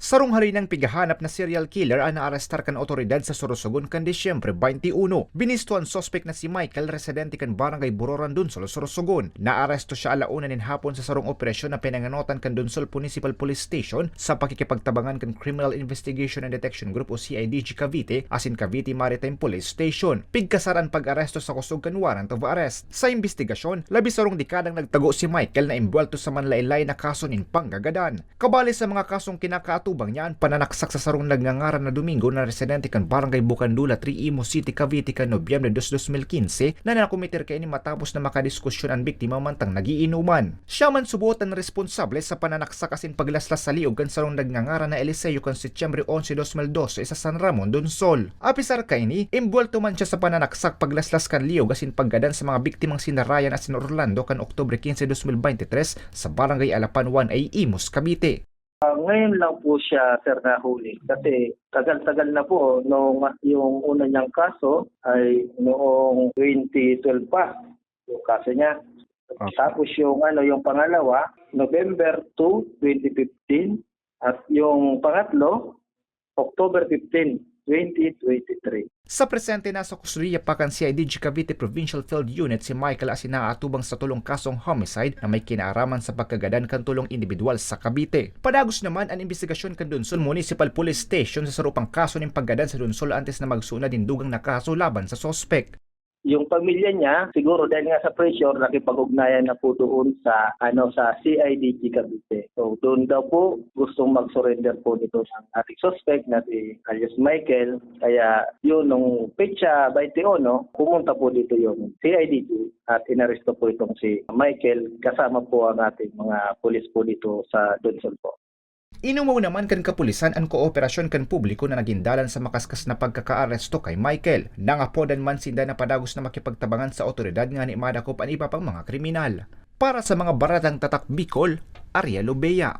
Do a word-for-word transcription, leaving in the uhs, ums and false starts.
Sarong halinang pighahanap na serial killer an naarestar kan otoridad sa Sorsogon kan Disyembre twenty-one. Binisto an suspek na si Michael, residente kan Barangay Buroran, Donsol, Sorsogon. Naaresto siya ala una nin hapon sa sarong operasyon na pinangenotan kan Donsol Municipal Police Station sa pakikipagtabangan kan Criminal Investigation and Detection Group o C I D G Cavite asin Cavite Maritime Police Station. Pigkasar an pag-aresto sa kusog kan warrant of arrest. Sa imbestigasyon, labi sarong dekadang nagtago si Michael na embwelto sa manlaen-laen na kaso nin panggagadan. Kabali sa mga kasong kinakaatubang niya an pananaksak sa sarong nagngangaran na Domingo na residente kan Barangay Bukandula three, Imus City, Cavite kan Nobyembre dos, dos mil quince, na nakometer kaini matapos na makadiskusyon an biktima mantang nag-iinuman. Siya man subot an responsable sa pananaksak asin paglaslas sa liog kan sarong nagngangaran na Eliseo kan Setyembre onse, dos mil dose sa San Ramon, Donsol. Apisar kaini, embwelto man siya sa pananaksak, paglaslas kan liog asin paggadan sa mga biktimang sina Ryan asin Orlando kan Oktubre quince, dos mil veintitrés sa Barangay Alapan one A, Imus, Cavite. Ah, ngayon lang po siya, sir, nahuli. Kasi tagal-tagal na po. Nung, yung una niyang kaso ay noong twenty twelve pa, yung kaso niya. Okay. Tapos yung, ano, yung pangalawa, November two, twenty fifteen. At yung pangatlo, October fifteen, twenty twenty-three. Sa presente, nasa kustodiya pa kan C I D G Cavite Provincial Field Unit si Michael asin naaatubang sa tolong kasong homicide na may kinaaraman sa pagkagadan kan tolong indibidwal sa Cavite. Padagos naman an imbestigasyon kan Donsol Municipal Police Station sa saro pang kaso nin paggadan sa Donsol antes na magsuon na nin dugang na kaso laban sa suspek. Yung pamilya niya, siguro dahil nga sa pressure, nakipag-ugnayan na po doon sa, ano, sa C I D G Cavite. So, doon daw po gustong mag-surrender po nito ng ating suspect na si alias Michael. Kaya yun, nung petsa twenty-one, pumunta po dito yung C I D G at inaresto po itong si Michael kasama po ang ating mga pulis po dito sa Donsol po. Inumaw naman kan kapulisan an kooperasyon kan publiko na nagin dalan sa makaskas na pagkakaaresto kay Michael. Nangapodan man sinda na padagos na makipagtabangan sa otoridad ngani madakop an iba pang mga kriminal. Para sa mga Baretang Tatak Bicol, Ariel Obeya.